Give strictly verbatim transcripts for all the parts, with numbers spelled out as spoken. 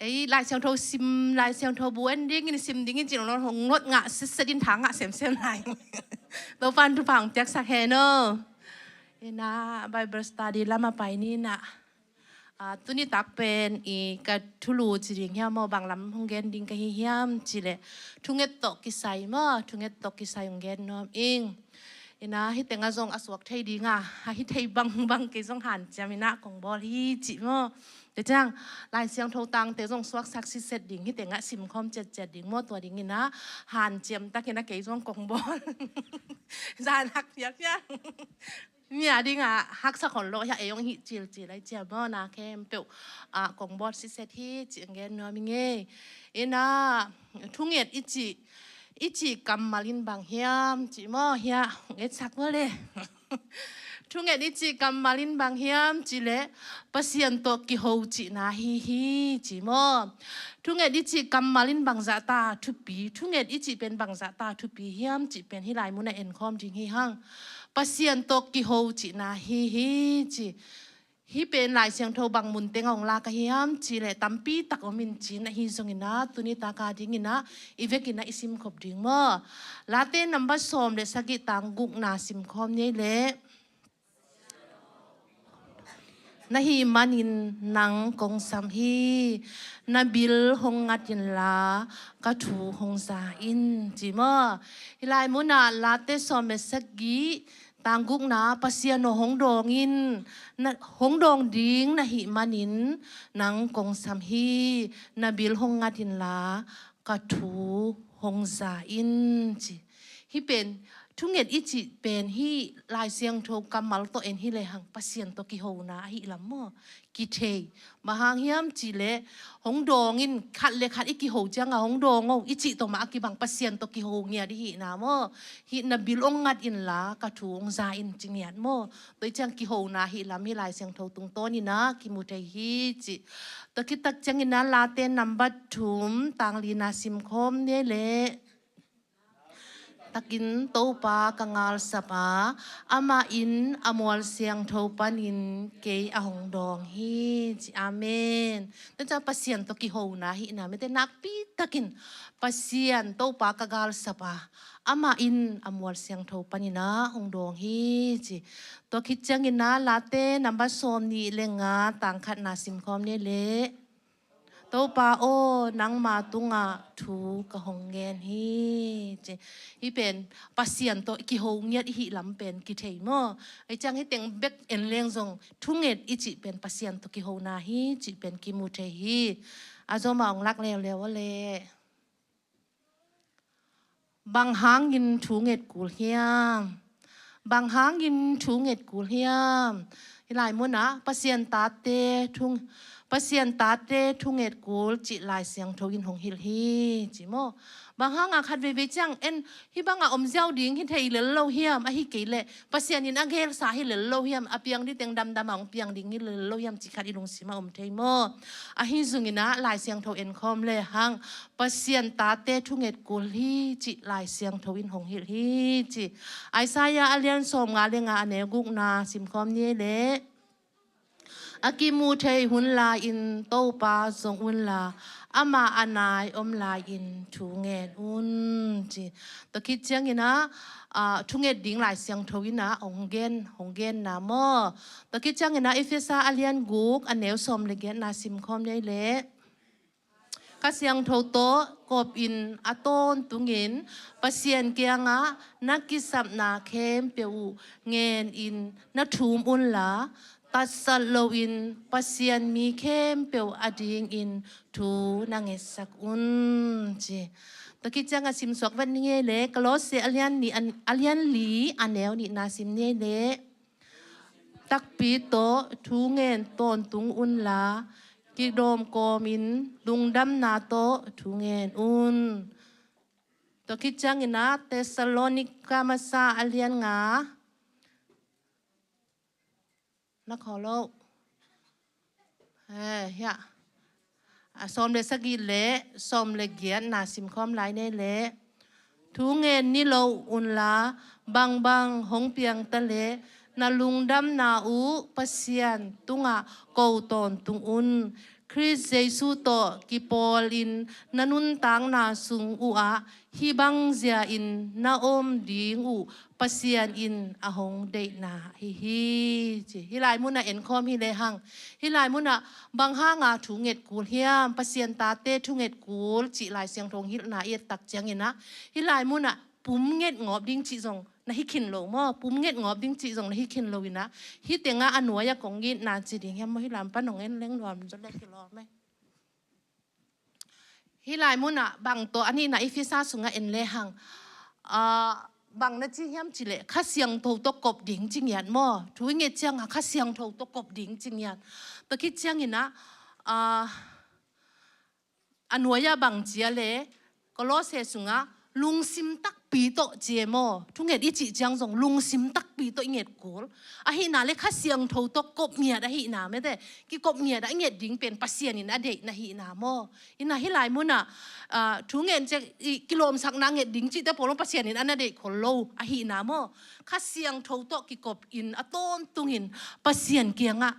ei, Lai Siangtho sim, Lai Siangtho bu en dingin, sim dingin cih lo hong lot ngah setset in, tha ngah semsem lai. Topa'n thupha hong piaksak hen aw. Ina, Bible study lam a pai ni ina. A, tuni tak pen i ka thulu ci ding hiam maw, bang lam hong gen ding ka hi hiam cih leh, thunget tawh kisai maw, thunget tawh kisai hong gen nuam ing. Ina, hih tengah zong a suak thei ding a, a hi thei bangbang kei zong hanciam ina kong bawl hi cih maw. Tua ciang Lai Siangtho tangte zong suaksak sitset ding, hih tengah simkhawm ciatciat ding maw, tua ding ina hanciam tak ina kei zong kong bawl. Zan hak piakpiak. Mi a dingah haksa khol lo hi a, ei hong hih cilcil lai ciam maw, na khempeuh a kong bawl sitset hi cih hong gen nuam ing ei. Ina, thunget i cih, i cih kammal in bang hiam cih maw, hiah hong etsak maw le. Thunget i cih kammal in bang hiam cih leh, Pasian tawh kiho cihna hi hi cih maw. Thunget i cih kammal in bangzah ta thupi, thunget i cih pen bangzah ta thupi hiam cih pen hih lai munah enkhawm ding hi hang. Pasian tawh kiho cihna hi hi ci. Hih pen Lai Siangtho bang mun teng a hong lak a hiam cih leh, tampi tak om in cin, ahi zong ina tuni tak a ding ina i vek ina i simkhop ding maw. Late number sawm le sagih, tang gukna simkhawm ni ei leh. Na hih manin nang kong sam hi, na bil hong ngat inla ka thu hong za in, ci maw. Hih lai munah Late sawm le sagih, tang gukna, Pasian aw, hong dawng in, na, hong dawng ding na hih manin nang kong sam hi, na bil hong ngat inla ka thu hong za in, ci. Hih pen, thunget i cih pen hih Lai Siangtho kammal tawh en hi lehang Pasian tawh kihona ahi lam maw, kithei. Bang hang hiam cih leh, hong dawng in, khat le khat i kiho ciang a hong dawng o i cih tawh mah a kibang Pasian tawh kiho ngiat i hihna maw. Hih na bil hong ngat inla ka thu hong za in ci ngiat maw. Tua i ciang kihona ahi lam hih Lai Siangtho tungtawn ina kimu thei hi ci. Tua khit tak ciang ina Late number thum, tang lina simkhawm ni ei leh. Takin Topa ka galsap a, amah in a mual siangtho panin kei a hong dawng hi, ci. Amen. Tua ciang Pasian tawh kihona ahihna mite nakpi takin, Pasian Topa ka galsap a, amah in a mual siangtho panin a hong dawng hi, ci. Tua khit ciang ina Late number sawmnih le nga, tang khatna simkhawm ni ei leh. Topa aw, nangma tungah thu ka hong gen hi, ci. Hih pen Pasian tawh kiho ngiat i hih lam pen kithei maw. Ei ciang hih teng bek en leng zong thunget i cih pen Pasian tawh kihona hi cih pen kimu thei hi. A zom a hong lak leuleu a leh. Bang hangin thu nget kul hiam? Bang hangin thu nget kul hiam? Hih lai munah Pasian tate thu, Pasian tate thu nget kul cih Lai Siangtho in hong hilh hi, ci maw. Bang hanga khat veivei ciang en, hih banga om ziau ding hi thei lel lo hiam, ahi kei leh Pasian in a gelsa hi lel lo hiam, a piang ding teng damdam a hong piang ding hi lel lo hiam cih khat i lungsim a om thei maw. Ahi zong ina Lai Siangtho enkhawm lehang Pasian tate thu nget kul hi cih Lai Siangtho in hong hilh hi, ci. Isaiah a lian sawmnga le nga, a neu gukna simkhawm ni ei leh. A kimu thei hun lai-in Topa zong unla, amah a nai om lai-in thu ngen un, ci. Tua khit ciang ina, ah, thu nget ding Lai Siangtho ina hong gen, hong genna maw. Tua khit ciang ina Efesa a lian guk, a neu sawm le giatna simkhawm ni ei leh. Kha Siangtho tawh kop in a tawntungin Pasian kiangah na kisapna khempeuh uh ngen in na thum unla, tatsat loin Pasian mi khempeuh adingin thu na ngetsak un, ci. Tua khit ciang a simsuak vat ni ei leh, Kolose a lian nih, a lian li, a neu nihna sim ni ei leh. Takpi tawh thu ngen tawntung unla, kidawm kawmin lungdamna tawh thu ngen un. Tua khit ciang ina Thessalonika masa a lian nga. Na khawl lo. Eh, hiah. A sawm le sagih le sawm le giatna simkhawm lai ni ei leh. Thu ngen ni lo unla, bangbang hong piang ta leh na lungdamna uh Pasian tungah ko tawntung un. Khrist Jesu tawh kipawlin na nuntakna sung uhah hih bangzia-in na om ding uh Pasian in a hong deihna ahi hi, ci. Hih lai munah enkhawm hi lehang, hih lai munah bang hanga thu nget kul hiam, Pasian tate thu nget kul cih Lai Siangtho hong hilhna i et tak cianginah, hih lai munah pum nget ngawp ding cih zong na hi khin lo maw, pum nget ngawp ding cih zong na hi khin lo inah, hih tengah a nuai-ah kong ngetna ci ding hiam maw, hih lam pan hong en leng nuam zaw le kilawm e. Hih lai munah bang tawh a nihna Efesa sungah en lehang, ah, bang na ci hiam cih leh Kha Siangtho tawh kop ding ci ngiat maw, thu i nget ciangah Kha Siangtho tawh kop ding ci ngiat. Tua khit cianginah, ah, a nuai-ah bang ci a le, Kolose sungah lungsim takpi tawh ci e maw, thunget i cih ciang zong lungsim takpi tawh i nget kul. Ahihna le Kha Siangtho tawh kop ngiat ahihna mete, kikop ngiat a i nget ding pen Pasian in a deihna ahihna maw. Inah hih lai munah, ah, thu ngen ciang i kilawmsakna nget ding cihte pawl Pasian in a na deih khol lo ahihna maw. Kha Siangtho tawh kikopin a tawntungin Pasian kiangah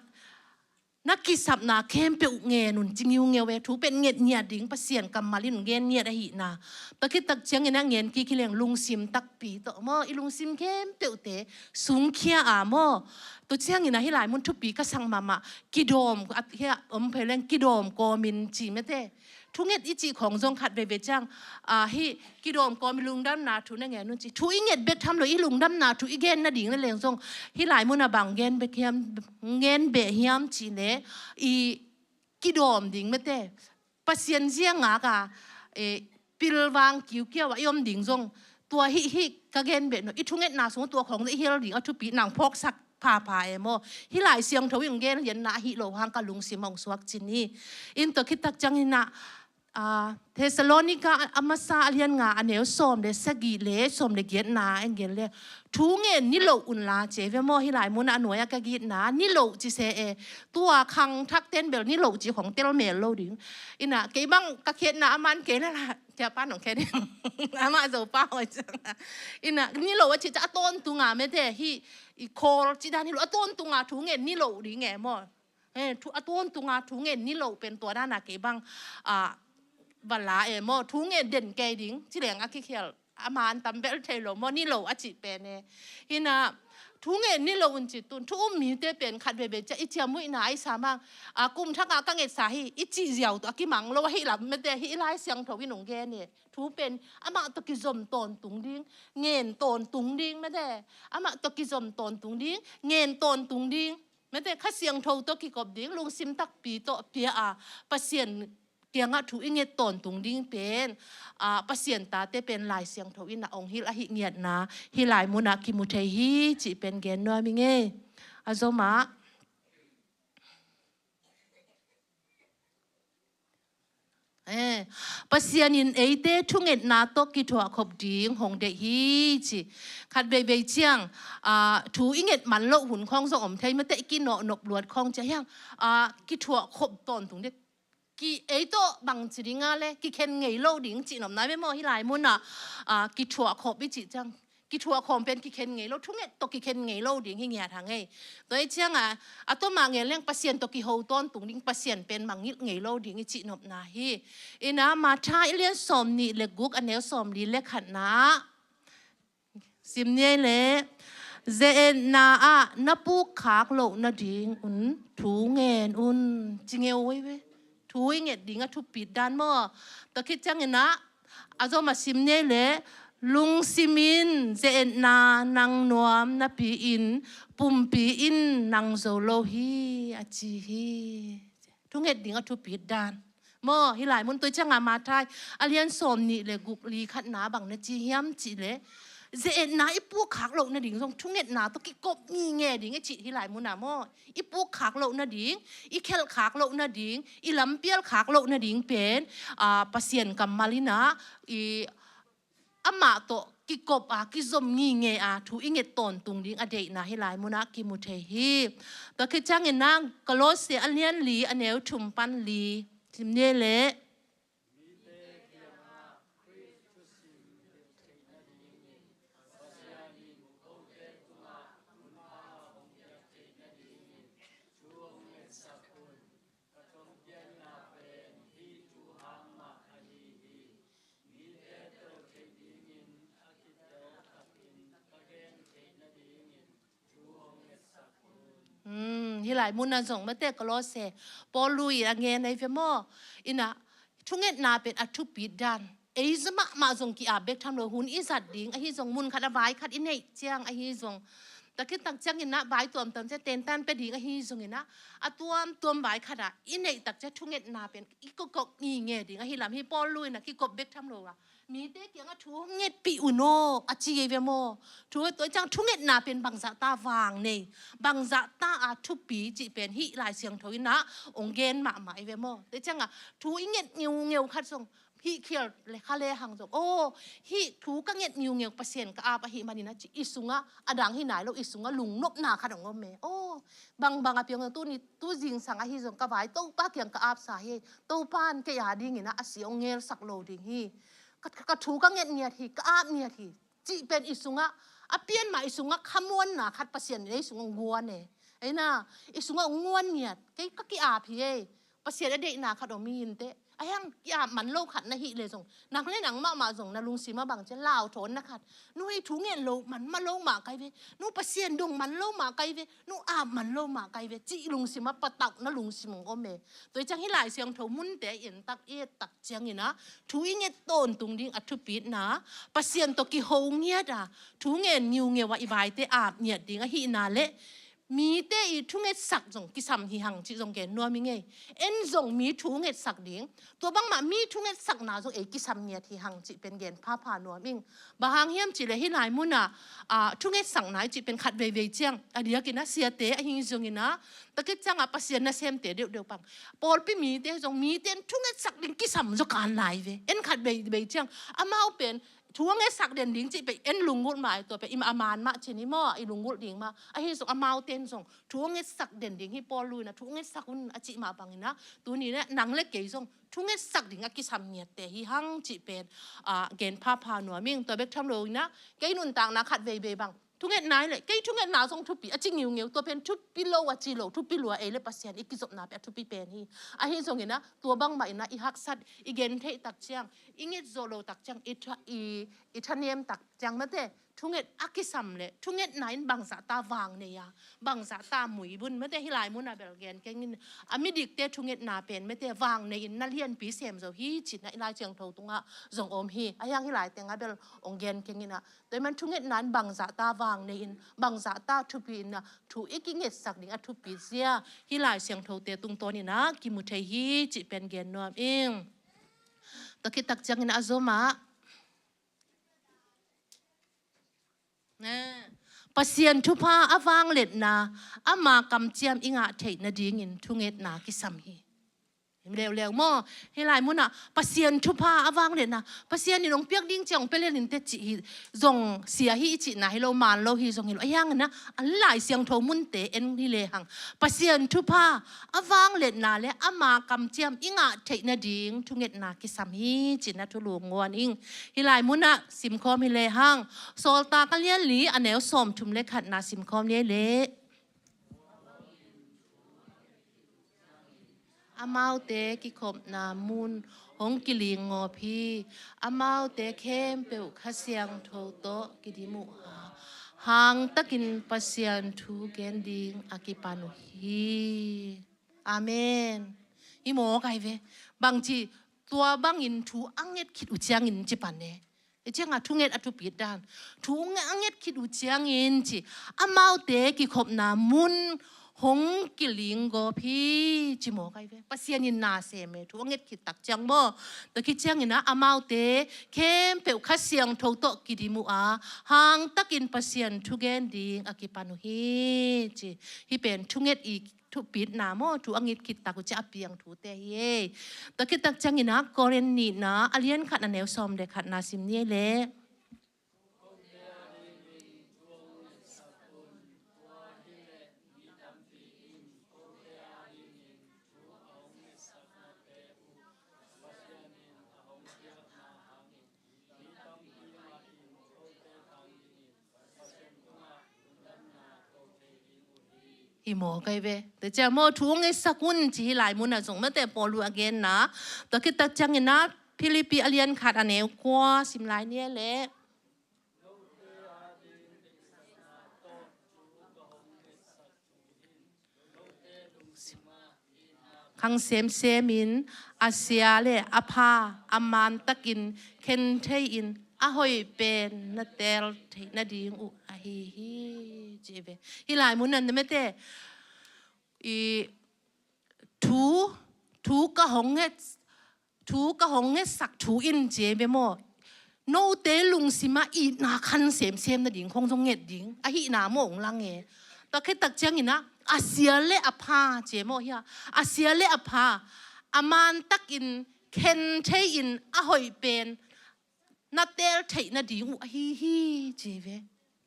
na kisapna khempeuh ngen un ci ngiungeu e, thu pen nget ngiat ding Pasian kammal in ngen ngiat ahihna. Tua khit tak ciangin a ngen kik hi leng lungsim takpi tawh maw, i lungsim khempeuhte sungkhia a maw. Tua ciangin a hih lai mun thupi ka sak mahmah, kidawm, a, hia, om phei leng kidawm kawmin ci mete. Thunget i cih khawng zong khat veivei ciang, ah, hih kidawm kawm i lungdamna thu na ngen un ci. Thu i nget bek tham lo, i lungdamna thu i gen nading na leng zong hih lai munah bang gen bek hiam, gen beh hiam cih leh i kidawm ding mete. Pasian zia ngak a, eh, pilvang kiukiau a i om ding zong tua hih, hih ka gen beh no, i thungetna sung tua khawng i hial ding a thupi nang phawksak phapha e maw. Hih Lai Siangtho in gen lianna ahi lo hang ka lungsim hong suak cin hi. In tua khit tak ciangin ah, ah, Thessalonika a masa a lian nga a neu sawm le sagih le sawm le giatna en gen le, thu ngen ni lo un la ci ve maw. Hih lai mun a nuai a ka gitna ni lo ci se e. Tua khangthak ten bel ni lo ci khong tel mel lo ding. Inah kei bang ka khiatna a man kei le la tia pan hong khen ding. Amah Zopa hoi ciang. Inah ni lo a ci ca a tawntunga mete hih i khawl ci dan hi lo, a tawntunga thu ngen ni lo ding e maw. Eh, thu, a tawntunga thu ngen ni lo pen tua dana kei bang, ah, va la e maw. Thu ngen den kei ding ci leng a kikhial a man tam bel thei lo maw, ni lo a cih pen e. Inah thu ngen ni lo un ci tun thu um mite pen khat veivei cia i ciammuihna a i sa mang, ah, kum thak a ka ngetsa hi i cih ziau tawh a kimang lo ahi lam mete hi. I Lai Siangtho in hong gen e. Thu pen amah tawh kizom tawntung ding, ngen tawntung ding mete. Amah tawh kizom tawntung ding, ngen tawntung ding. Mete Kha Siangtho tawh kikop ding, lungsim takpi tawh pia a, Pasian kiangah thu i nget tawntung ding pen, ah, Pasian tate pen Lai Siangtho in a ong hilh ahi ngiatna hih lai munah kimu thei hi cih pen gen nuam ing e. A zomah. Eh, Pasian in eite thungetna tawh kithuah khop ding hong deih hi ci. Khat veivei ciang, ah, thu i nget man loh hun khawng zong om thei mete, i kinawhnop luat khawng cia hiang, ah, kithuah khop tawntung ding. Ki ei tawh bang ci ding a le, kikhen ngei lo ding cih nopna ve maw hih lai munah, ah, kithuah khop i cih ciang. Kithuah khawm pen kikhen ngei lo, thunget tawh kikhen ngei lo ding hi ngiat hang ei. Tua i cianga, a tawmah ngen leng Pasian tawh kiho tawntung ding, Pasian pen mangngilh ngei lo ding i cih nopna hi. Inah Matthai i lian sawm nih le guk a neu sawm li le khatna. Sim niai le, ze-etna ah na pukkhak loh nading un thu ngen un. Ci ngeu ei ve. Thu i nget ding a thupit dan maw. Tua khit ciangin ah, a zom a sim niai le, lungsim in ze-etna nang nuam napi in pumpi in nang zo lo hi a ci hi. Thu nget ding a thupit dan. Maw, hih lai mun tua i cianga Matthai a lian sawm nih le guk li khatna bang na ci hiam cih le, ze-etna i pukkhak loh nading zong thungetna tawh kikop ngingei ding i cih hih lai munah maw. I pukkhak loh nading, i khelhkhak loh nading, i lampialkhak loh nading pen, ah, Pasian kammal inah, i amah tawh kikop a, kizom ngingei a, thu i nget tawntung ding a deihna hih lai munah kimu thei hi. Tua khit ciangin ah Kolose a lian li a neu thum pan li sim niai le. Hih lai munah zong mate Kolose Paul lui a ngen ahi ve maw? Inah thungetna pen a thupit dan. Ei zong mahmah zong ki-ap bek tham lo, hun i zat ding ahi zong, mun khat a vai khat i neih ciang ahi zong, takhitak ciang inah vai tuamtuam ciang tentan pia ding ahi zong inah, a tuamtuam vai khat ah i neih tak ciang thungetna pen i kokok nginge ding ahi lam hi. Paul lui inah kikop bek tham lo a, mite kiangah thu hong ngetpih un aw a ci ei ve maw? Thu, tua ciang thungetna pen bangzahta vang nei, bangzahta a thupi cih pen hih Lai Siangtho inah hong gen mahmah ei ve maw? Tua ciangah thu i nget ngiungeu khat zong hih khial le kha le hang zong, aw, hih thu ka nget ngiungeu, Pasian ka ap ahih manin a ci i sungah, a dang hi nai lo, i sungah lungnopna khat hong om e. Aw, bangbang a piang zong, tuni tu zingsang ahi zong ka vai Topa kiang ka apsa hi. Topa in kei a dingin a si hong ngelsak lo ding hi. Ka, ka thu ka nget ngiat hi, ka ap ngiat hi cih pen i sungah, a pian mah i sungah khamuanna khat Pasian in ei sungah hong guan e. Eina, i sungah hong guan ngiat, kei ka ki-ap hi ei. Pasian a deihna khat om hi inteh. A hiang ki-ap man lo khat na hih leh zong, nang le nang mahmah zong na lungsim ah bang ci a, lau thawn na khat, nu hei thu nget lo man mah lo mah kai ve, nu Pasian dong man lo mah kai ve, nu ap man lo mah kai ve, cih lungsim ah patauh na lungsim hong om e. Tua hi ciang hih Lai Siangtho munte i en tak, i et tak ciang inah thu i nget tawntung ding a thupitna, Pasian tawh kiho ngiat a, thu ngen ngiungeu a i vaite ap ngiat ding ahihna le mite i thungetsak zong kisam hi hang cih zong gen nuam ing ei. En zong mi thu ngetsak ding, tua bangmah mi thungetsakna zong ei kisam ngiat hi hang cih pen gen phapha nuam ing. Bang hang hiam cih leh hih lai munah, ah, thungetsakna i cih pen khat veivei ciang, a diakin a siate ahi zongin a, takhitak ciangah Pasian nasemte deuhdeuh bang, pawlpi mite zong mite in thungetsak ding kisam zaw kan lai ve. En khat veivei ciang amau pen thu a ngetsak den ding cih pen en lunggulh mah, tua pen i mah a man mah cin hi maw, i lunggulh ding mah. Ahi zong amaute in zong thu a ngetsak den ding hi, Paul lui inah thu a ngetsak un a cih mah bangin a, tuni inah nang le kei zong thu ngetsak ding a kisam ngiatte hi hang cih pen, ah, gen phapha nuam ing. Tua bek tham lo inah kei nuntakna khat veivei bang, thungetna hi leh kei thungetna zong thupi a ci ngiungeu, tua pen thupi lo a ci lo, thupi lua, ei le Pasian i kizopna pen a thupi pen hi. Ahi zongin a, tua bangmah inah i haksat, i gentheih tak ciang, i nget zawh lo tak ciang, i tha, i, i thanem tak ciang mate, thunget a kisam le thungetna in bangzahta vang nei a, bangzahta muibun, mate hih lai munah bel gen keng in, a midikte thungetna pen mate vang nei in na lianpi sem zo hi cih na i Lai Siangtho tungah zong om hi. A hiang hih lai tengah bel hong gen keng inah, tua ahih man thungetna in bangzahta vang nei in, bangzahta thupi in a, thu i kingetsak ding a thupi zia hih Lai Siangthote tungtawn inah kimu thei hi cih pen gen nuam ing. Takhitak ciang inah a zomah, Pasian thupha a vangliatna, ama kamciam i ngah theih nadingin thungetna kisam hi. Leuleu maw? Hih lai munah Pasian thupha a vangliatna, Pasian in hong piak ding ciang hong pia lian inteh cih hi zong, sia hi i cihna hi lo, man lo hi zong hi lo. A hiang inah a Lai Siangtho munte en hi lehang, Pasian thupha a vangliatna le ama kamciam i ngah theih nading thungetna kisam hi cih na thulu nguan ing. Hih lai munah simkhawm hi lehang, Sawltak a lian li a neu sawmthum le khatna simkhawm ni ei leh. Amaute kikhopna mun hong kilinggawp hi. Amaute khempeuh Kha Siangtho tawh kidim uh a, hangtakin Pasian thu gen ding a kipan uh hi. Amen. Hi maw kai ve? Bangci, tua bangin thu a nget khit uh ciangin ci pan e. I ciangah thunget a thupit dan, thu a nget khit uh ciangin ci, amaute kikhopna mun hong kilinggawp hi ci maw kai ve? Pasian in na sem e, thu a nget khit tak ciang maw? Tua khit ciangin ah amaute khempeuh Kha Siangtho tawh kidim uh a, hangtakin Pasian thugen ding a kipan uh hi ci. Hih pen thunget i thupitna maw, thu a nget khit tak uh ciah a piang thute hi ei. Tua khit tak ciangin ah Korin nihna a lian khat a neu sawm le khatna sim ni ei leh. Hi maw kai ve? Tua ciah maw, thu hong ngetsak un ci hih lai munah zong mate Paul uh a genna. Tua khit tak ciangin ah Philippi a lian khat a neu kua sim lai ni ei leh. khang semsem in a sia le a pha a mantakin khen thei-in a hoih pen na teel theih nading uh ahi hi, ci ve. Hih lai mun ah na mete i thu, thu ka hong nget, thu ka hong ngetsak thu in ci ve maw. Note lungsimah itna khang semsem nading khong zong nget ding ahihna maw hong lang e. Tua khit tak ciangin ah a sia le a pha ci maw hia. A sia le a pha a mantakin khen thei-in a hoih pen na teel theih nading uh ahi hi, ci ve.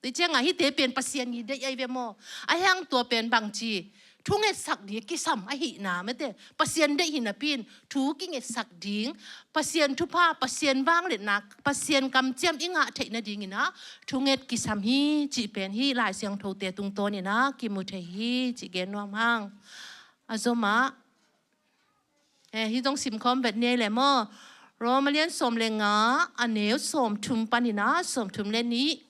Tua ciangah hihte pen Pasian i deih ahi ve maw. A hiang tua pen bangci thungetsak ding kisam ahihna mete. Pasian deih hi napi-in thu kingetsak ding, Pasian thupha, Pasian vangliatna, Pasian kamciam i ngah theih nadingin ah thunget kisam hi, cih pen hih Lai Siangthote tungtawnin ah kimu thei hi, cih gen nuam hang. A zomah Eh, hih zong simkhawm vet ni ei le maw. Rom a lian sawm le nga, a neu sawm thum panin ah sawm thum le nih.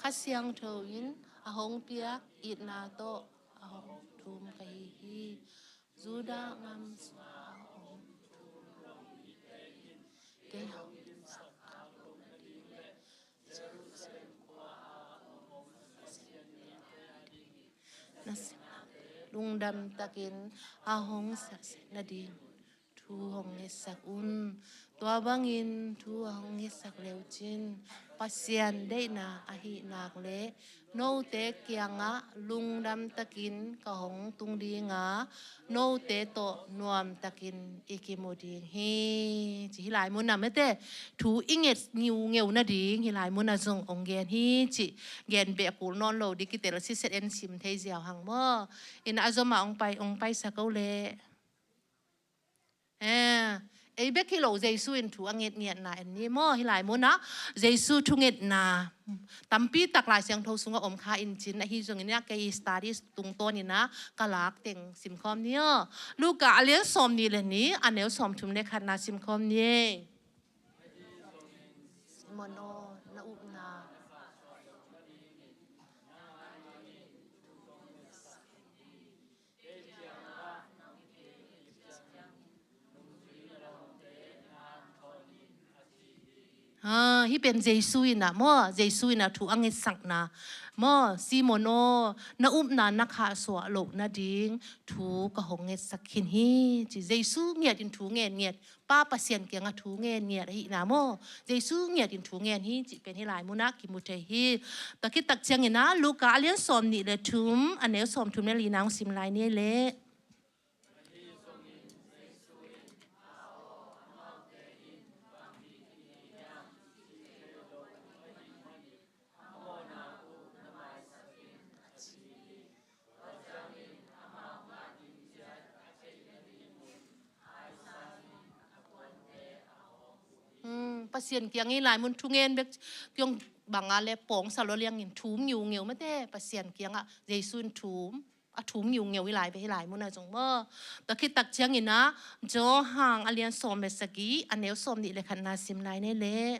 Kha Siangtho in a hong piak itna tawh a hong thum ka hi hi. Judah gam sungah a om thum lo mite in kei hong ginsak khak loh nading le Jerusalem khua-a om Pasian mite adingin na siate lungdam takin a hong siasak nading thu hong ngetsak un. Tua bangin thu a hong ngetsak le uhcin Pasian deihna ahih nak leh note kiangah lungdam takin ka hong tung ding a, note tawh nuam takin i kimu ding hi, ci hi lai mun ah mete. Thu i nget ngiungeu nading hi lai mun ah zong hong gen hi, ci gen beh kul nawn lo ding kitel a, siset en sim thei ziau hang maw. Ina a zomah hong pai, hong paisak o leh. Eh, ei bek hi lo, Jesu in thu a ngetngetna en ni maw. Hi lai mun ah Jesu thungetna tampi tak Lai Siangtho sungah om kha in cin, ahi zongin ah kei studies tungtawnin ah ka lak teng simkhawm ni aw. Luka a lian sawm nih le nih, a neu sawm thum le khatna simkhawm ni ei. Simon aw, na upna Ha, hih pen Jesu in ah maw, Jesu in ah thu a ngetsakna maw, Simon aw, na upna na khahsuah loh nading thu ka hong ngetsak khin hi, ci. Jesu ngiat in thu ngen ngiat, Pa Pasian kiangah thu ngen ngiat ahihna maw, Jesu ngiat in thu ngen hi, cih pen hi lai mun ah kimu thei hi. Tua khit tak ciangin ah Luka a lian sawm nih le thum, a neu sawm thum le lina hong sim lai ni ei leh. Hmm, Pasian kiang hi lai mun thungen bek kiong bang a le pawngsa lo liangin thum ngiungeu mate, Pasian kiangah Jesu in thum, a thum ngiungeu hi lai ve hi lai mun ah zong maw. Tua khit tak ciangin ah Johan a lian sawm le sagih, a neu sawm nih le khatna sim lai ni ei leh.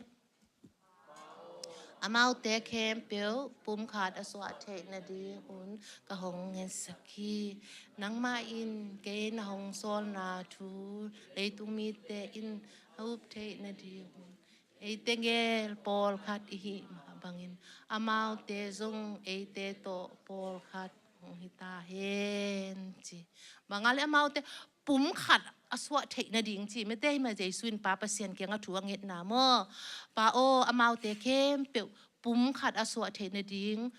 Amaute khempeuh pumkhat a suah theih nadingun ka hong ngetsak hi. Nangmah in kei na hong sawlna thu leitung mite in a up theih nadingun eite gel pawlkhat i hih mah bangin amaute zong eite tawh pawlkhat hong hi ta hen, ci. Bang a le amaute pumkhat a suah theih nading ci mate, hih mah Jesu in Pa Pasian kiangah thu a ngetna maw. Pa aw, amaute khempeuh pumkhat a suah theih nading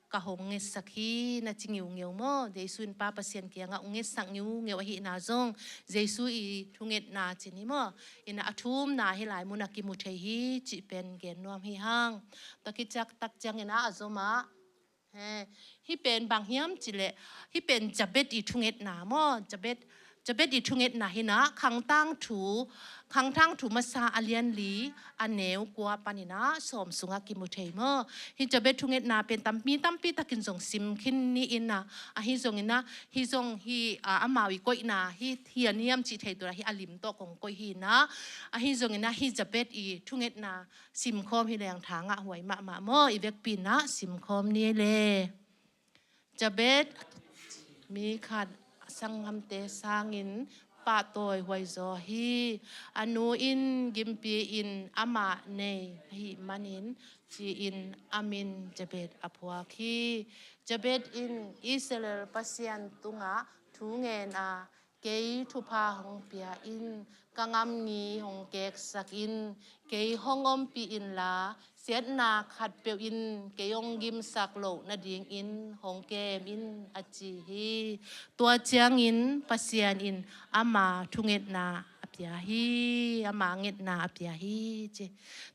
ka hong ngetsak hi, na ci ngiungeu maw. Jesu in Pa Pasian kiangah hong ngetsak ngiungeu ahihna zong Jesu i thungetna ci ni maw. Ina a thumna hi lai mun ah kimu thei hi, cih pen gen nuam hi hang. Tua khit tak ciangin ah a zomah He, hih pen bang hiam cih leh, hih pen Jabez i thungetna maw, Jabez Jabez i thungetna hi-in ah Khangtang Thu, Khangtang Thu masa a lian li a neu kua panin ah sawm sungah kimu thei maw. Hih Jabez thungetna pen tampi tampi takin zong sim khin ni in ah, ahi zongin ah hih zong hih, a, amau i koihna hih hi a niam cih thei tua hih a lim tawh kong koih hi-in ah, ahi zongin ah hih Jabez i thungetna simkhawm hi leng tha ngah huai mahmah maw. I vekpi-in ah simkhawm ni le. Jabez, mi khat sanggamte sangin pahtawi huaizaw hi. A nu in gimpi-in amah nei ahih manin ci-in a min Jabez a phuak hi. Jabez in Israel Pasian tungah thu ngen a, kei thupha hong pia in, ka ngamngi hong keksak in, kei hong ompih inla, siatna khatpeuh in kei hong gimsak loh nadingin hong kem in, a ci hi. Tua ciangin Pasian in ama thungetna a pia hi, ama ngetna a pia hi, ci.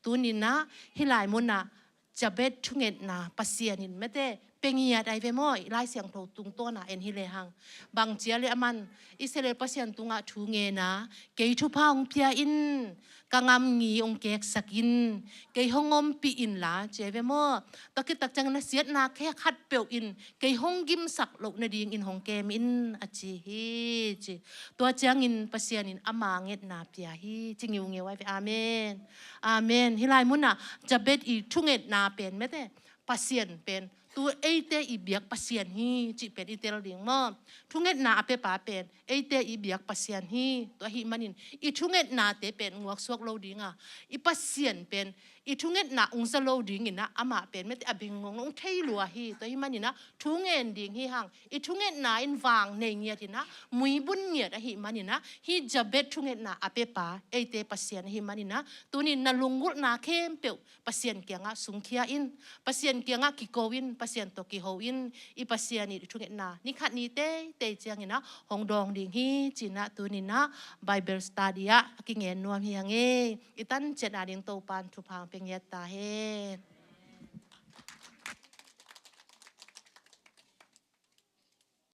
Tuni-in ah hih lai munah Jabez thungetna Pasian in mate pia ngiat ahi ve maw. I Lai Siangtho tungtawn a en hi lehang, bang ci a leh aman Israel Pasian tungah thu ngen a, kei thupha hong pia in, ka ngamngi hong keksak in, kei hong ompih inla, ci ahi ve maw. Tua khit tak ciangin ah siatna khatpeuh in kei hong gimsak loh nadingin hong kem in, a ci hi, ci. Tua ciangin Pasian in ama ngetna pia hi, ci ngiungeu ahi ve. Amen. Amen. Hih lai munah Jabez i thungetna pen mate, Pasian pen tu eite i biak Pasian hi cih pen i tel ding maw. Thungetna a piapa pen eite i biak Pasian hi. Tua ahih manin i thungetnate pen nguaksuak lo ding a, i Pasian pen i thungetna hong za lo dingin ah amah pen mate a bing ngong hong thei lua hi. Tua ahih manin ah thu ngen ding hi hang. I thungetna in vang nei ngiat in ah, muibun ngiat ahih manin ah, hih Jabez thungetna a piapa eite Pasian ahih manin ah, tuni-in na lunggulhna khempeuh Pasian kiangah sungkhia in, Pasian kiangah kiko in, Pasian tawh kiho in. I Pasian i thungetna ni khat ni teitei ciangin ah hong dawng ding hi, ci-in ah tuni-in ah Bible study ah a kingen nuam hi hang e. I tan ciat a ding Topa'n thupha hong pia ngiat ta hen.